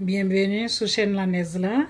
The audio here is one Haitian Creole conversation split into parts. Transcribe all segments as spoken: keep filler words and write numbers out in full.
Byenveni sou chèn Lanèz la.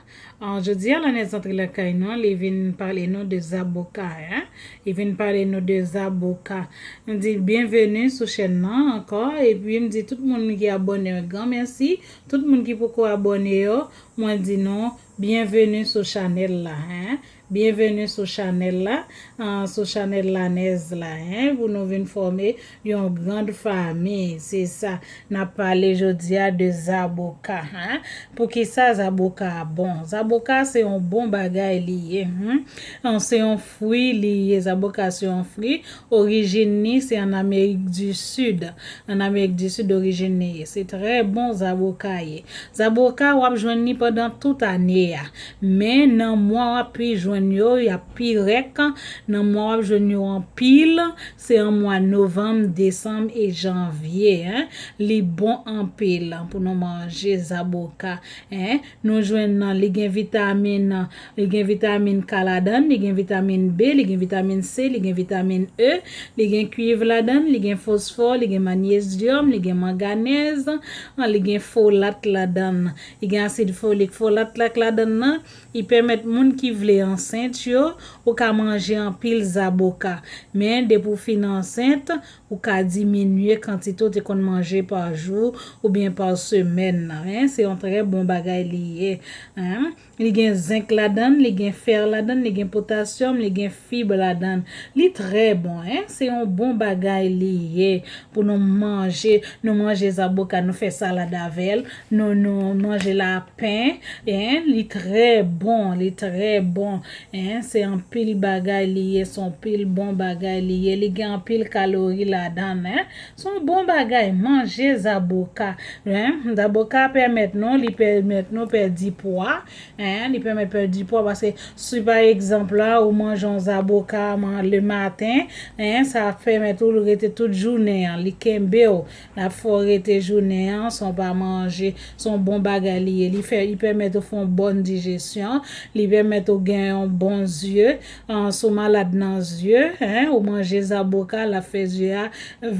Ah, jodi a, Lanèz antre lakay nou, li vin pale nou de zaboka, hein? Li vin pale nou de zaboka. M di byenveni sou chèn nan ankò, epi m di tout moun ki abòne yo, gran mèsi. Tout moun ki poko abòne yo, mwen di nou byenveni sou chanèl la, hein? Byenveni sou chanèl la, ah, sou chanèl Lanèz la, hein, pou nou vin fòme yon grand fami. Se sa, n ap pale jodi a de zaboka, hein. Poukisa zaboka a bon? Zaboka se yon bon bagay li ye, hmm. Ah, se yon fwi li ye, zaboka se yon fwi. Orijin li se an Amerik di Sid. An Amerik di Sid orijin li ye. Se trè bon zaboka ye. Zaboka w ap jwenn li pandan tout ane a. Men nan mwa w ap pi jwenn yo, y ap pi rèk. Nan mwa w ap jwenn yo anpil, se an mwa novanm, desanm e janvye, hein. Li bon anpil pou nou manje zaboka, hein. Nou jwenn nan, li gen vitamin, li gen vitamin K ladan, li gen vitamin B, li gen vitamin C, li gen vitamin E, li gen kuiv ladan, li gen fosfò, li gen manyezyòm, li gen manganèz, ah, li gen folat ladan. Li gen asid folik, folat la k ladan nan, li pèmèt moun ki vle ansent yo, ou ka manje anpil zaboka. Men depi w fin ansent, ou ka diminye kantite w te konn manje pa jou oubyen pa semèn nan, hein. Se yon trè bon bagay li ye, hein. Li gen zenk ladan, li gen fè ladan, li gen potasyòm, li gen fib ladan. Li trè bon, hein. Se yon bon bagay li ye pou nou manje. Nou manje zaboka, nou fè salad avè l, nou, nou manje l a pen, hein. Li trè bon, li trè bon, hein. Se anpil bagay li ye, se anpil bon bagay li ye. Li gen anpil kalori ladan l, hein. Se yon bon bagay, manje zaboka, hein. Zaboka pèmèt nou, li pèmèt nou pèdi pwa, hein, li pèmèt pèdi pwa, paske si pa egzanp la, ou manje yon zaboka man-, le maten, hein, sa ap pèmèt ou rete tout jounen an, li kenbe w, l ap fè w rete jounen an san w pa manje. Se yon bon bagay li ye. Li fè, li pèmèt ou fè yon bòn dijesyon, li pèmèt ou gen yon bon zye, ah, si w malad nan zye, hein, ou manje zaboka, l ap fè zye a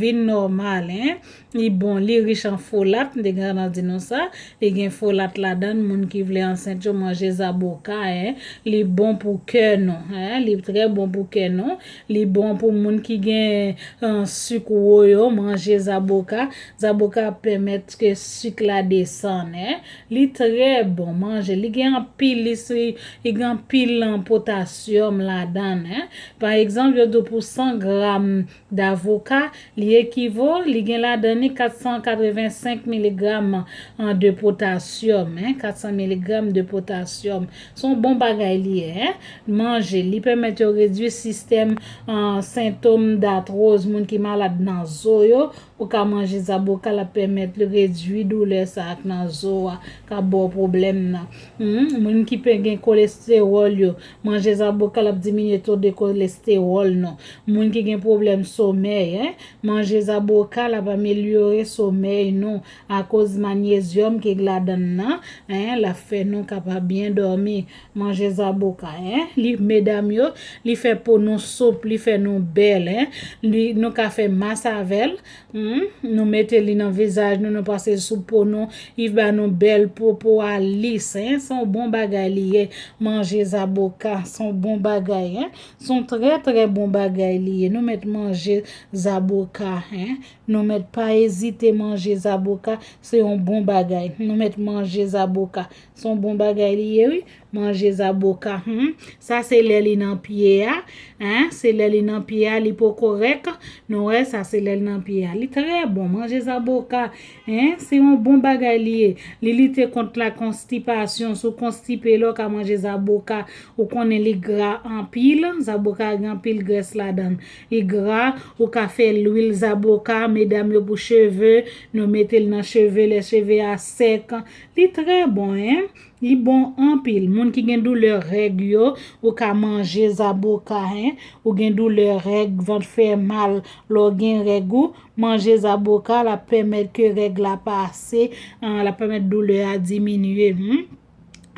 vin nòmal, hein. Li bon, li rich an folat, m te gentan di nou sa. Li gen folat ladan l, moun ki vle ansent yo manje zaboka, hein. Li bon pou kè nou, hein. Li trè bon pou kè nou. Li bon pou moun ki gen, eh, sik wo yo, manje zaboka. Zaboka ap pèmèt ke sik la desann, hein. Li trè bon, manje. Li gen anpil, li si, li gen anpil, eh, potasyòm ladan l, hein. Pa egzanp, yo di w pou san gram davoka, li ekivo, li gen ladan li kat san katrevensenk miligram, an, de potasyòm, hein, kat san miligram de potasyòm. Se yon bon bagay li ye, hein. Manje, li pèmèt yo redui sistèm, an, sentòm datwoz, moun ki malad nan zo yo, ou ka manje zaboka, l ap pèmèt li redui doulè sa a k nan zo a, k ap ba w pwoblèm nan. Hmm, moun ki pe gen kolestewòl yo, manje zaboka, l ap diminye to de kolestewòl nou. Moun ki gen pwoblèm somèy, hein, manje zaboka, l ap amelyore somèy nou akoz manyezyòm ki ladan l nan, hein, l ap fè nou kapab byen dòmi. Manje zaboka, hein, li, medam yo, li fè po nou soup, li fè nou bèl, hein. Li, nou ka fè mas avè l, hmm, nou mete li nan vizaj nou, nou pase l sou po nou, li ba nou bèl po, po a lis, hein. Se yon bon bagay li ye, manje zaboka, se yon bon bagay, hein. Se yon trè, trè bon bagay li ye. Nou mèt manje zaboka, hein. Nou mèt pa ezite manje zaboka, se yon bon bagay. Nou mèt manje zaboka. Se yon bon bagay li ye, wi. Manje zaboka, hmm. Sa se lè li nan pye a, hein. Se lè li nan pye a, li poko rèk. Nou wè, sa se lè li nan pye a. Li trè bon, manje zaboka, hein. Se yon bon bagay li ye. Li lite kont la konstipasyon. Si w konstipe, lè w ka manje zaboka, ou konnen li gra anpil. Zaboka gen anpil grès ladan l. Li gra, ou ka fè lwil zaboka, medam yo pou cheve, nou mete l nan cheve, lè cheve a sèk. Li trè bon, hein. Li bon anpil. Moun ki gen doulè règ yo, ou ka manje zaboka, hein. Ou gen doulè règ, vant fè mal, lè w gen règ ou, manje zaboka, l ap pèmèt ke règ la pase, an, l ap pèmèt doulè a diminye, hmm.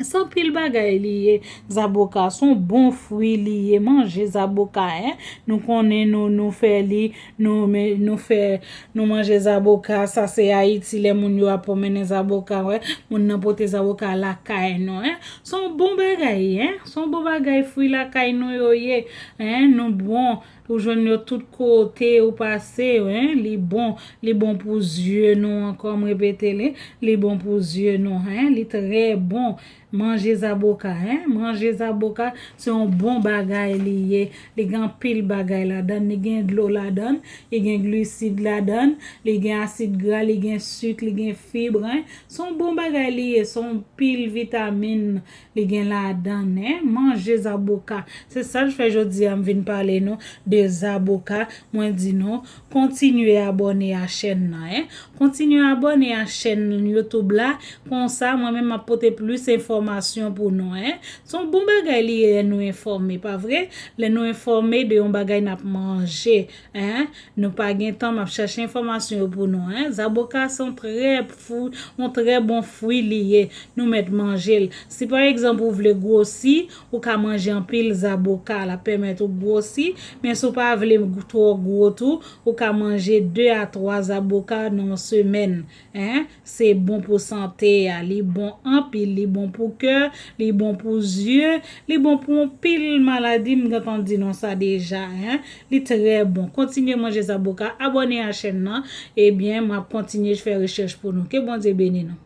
Se anpil bagay li ye, zaboka. Se yon bon fwi li ye. Manje zaboka, en. Nou konnen nou, nou fè li, nou, men, nou fè, nou manje zaboka. Sa se Ayiti, lè moun yo ap pwomennen zaboka, wè. Moun nan pote zaboka lakay nou, en. Se yon bon bagay, en. Se yon bon bagay, fwi lakay nou yo ye, en. Nou bon, ou jwenn yo tout kote ou pase, en. Li bon, li bon pou zye nou ankò, m repete li. Li bon pou zye nou, en. Li trè bon. Manje zaboka, en. Manje zaboka, se yon bon bagay li ye. Li gen anpil bagay ladan. Li gen dlo ladan. Li gen glisid ladan. Li gen asid gra. Li gen sik. Li gen fib, en. Se yon bon bagay li ye. Se yon pil vitamin li gen ladan, en. Manje zaboka. Se sa k fè jodi a m vin pale nou de zaboka. Mwen di nou, kontinye abòne a chèn nan, en. Kontinye abòne a chèn YouTube la. Konsa, mwen menm m ap pote plis enfòmasyon pou nou, en. Se yon bon bagay li ye lè nou enfòme, pa vre? Lè nou enfòme de yon bagay n ap manje, en. Nou pa gen tan, m ap chèche enfòmasyon yo pou nou, en. Zaboka se yon trè fou, yon trè bon fwi li ye. Nou mèt manje l. Si pa egzanp ou vle gwosi, ou ka manje anpil zaboka, l ap pèmèt ou gwosi, men si w pa vle twò gwo tou, ou ka manje de a twa zaboka nan yon semèn, en. Se bon pou sante a, li bon anpil, li bon pou kè, li bon pou zye, li bon pou yon pil maladi, m gentan di nou sa deja, en. Li trè bon. Kontinye manje zaboka, abòne a chèn nan, ebyen, m ap kontinye fè rechèch pou nou. Ke Bondye beni nou.